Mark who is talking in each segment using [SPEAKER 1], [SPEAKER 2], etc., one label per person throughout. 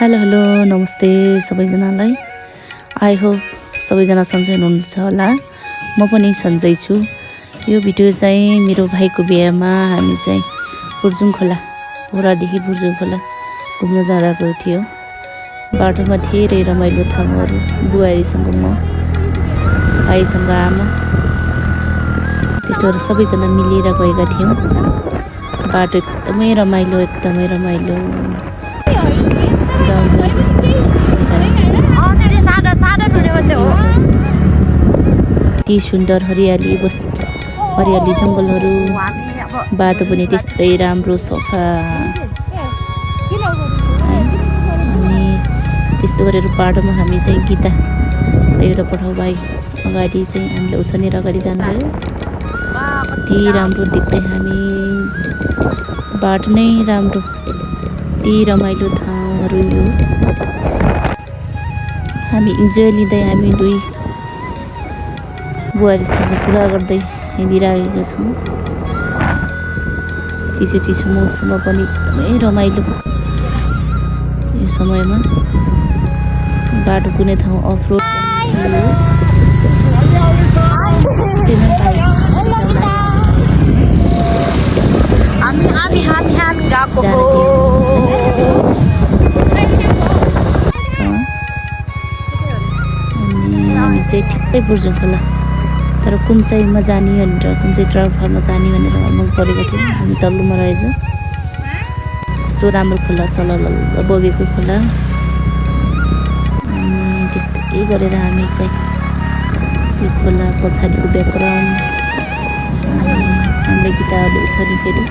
[SPEAKER 1] Hello hello नमस्ते सबैजनालाई। I hope सबैजना सन्चै हुनुहुन्छ होला। म पनि सन्चै छु। यो भिडियो चाहिँ मेरो भाइको बिहेमा हामी चाहिँ बुर्जुङ खोला पोखरादेखि बुर्जुङ खोला घुम्न जाँदाको थियो। बाटोमा धेरै रमाइलो ठाउँहरू, बुहारीसँग म, भाइसँग आमा, त्यस्तोहरू सबैजना मिलेर गएका थियौँ। बाटो एकदमै रमाइलो ती सुन्दर हरियाली जङ्गलहरू, बाटो पनि त्यस्तै राम्रो सफा। अनि त्यस्तो गरेर बाटोमा हामी चाहिँ गीता र एउटा पठाउ भाइ अगाडि चाहिँ हामीले उछनेर अगाडि जानुभयो। कति राम्रो देख्दै हामी, बाटो नै राम्रो, ती रमाइलो ठाउँहरू यो हामी इन्जोय लिँदै हामी दुई बुहारीसँग कुरा गर्दै हिँडिरहेका छौँ। चिसो मौसममा पनि एकदमै रमाइलो। यो समयमा बाटो कुनै ठाउँ अफ रोड हामी चाहिँ ठिक्कै बुर्जुङ खोला, तर कुन चाहिँमा जाने भनेर, कुन चाहिँ ट्राभल फार्ममा जाने भनेर हर्नु परेको थियो। हामी तल्लोमा रहेछ। कस्तो राम्रो खोला, सलल बगेको खोला। त्यस्तै गरेर हामी चाहिँ यो खोला पछाडिको ब्याकग्राउन्ड हाम्रो गीताहरू छ नि। फेरि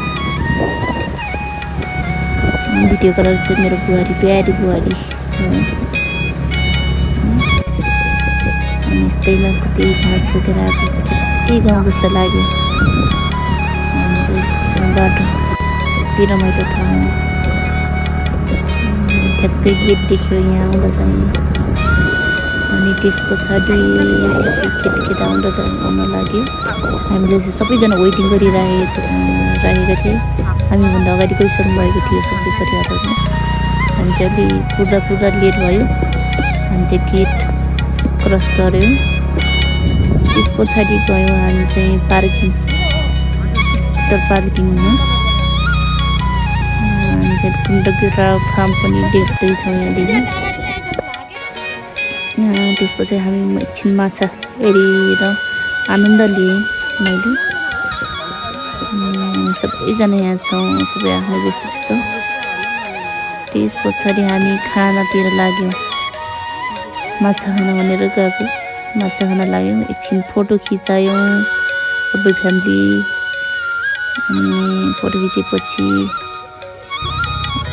[SPEAKER 1] भिडियो कलर चाहिँ मेरो बुहारी, प्यारी बुहारी हो। अनि यस्तैमा कति घाँस बोकेर आएको, कति गाउँ जस्तो लाग्यो। अनि चाहिँ बाटो कति रमाइलो ठाउँ। ठ्याक्कै गेट देख्यो यहाँ आउँदा चाहिँ। अनि त्यस पछाडि केटा आउन लाग्यो। हामीले चाहिँ सबैजना वेटिङ गरिरहेका थियौँ। हामीभन्दा अगाडि गइसक्नु भएको थियो सबै परिवारहरू। हामी चाहिँ अलि कुर्दा लेट भयो। हामी चाहिँ गेट क्रस गऱ्यौँ। त्यस पछाडि गयौँ हामी चाहिँ पार्किङ, स्कुटर पार्किङमा। हामी चाहिँ कुण्डगिरा फार्म पनि देख्दैछौँ यहाँदेखि। त्यसपछि हामी एकछिन माछा हेरेर आनन्द लिएँ मैले। सबैजना यहाँ छौँ, सबै आफ्नो व्यस्त। त्यस पछाडि हामी खानातिर लाग्यौँ। माछा खान भनेर गएको, माछा खान लाग्यौँ। एकछिन फोटो खिचायौँ सबै फ्यामिली। अनि फोटो खिचेपछि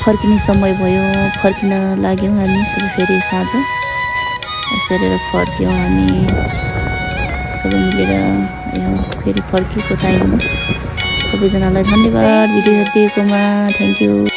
[SPEAKER 1] फर्किने समय भयो, फर्किन लाग्यौँ हामी सबै। फेरि साँझ यसरी फर्क्यौँ हामी सबै मिलेर। फेरि फर्केको टाइममा सबैजनालाई धन्यवाद भिडियो हेरिदिएकोमा। Thank you.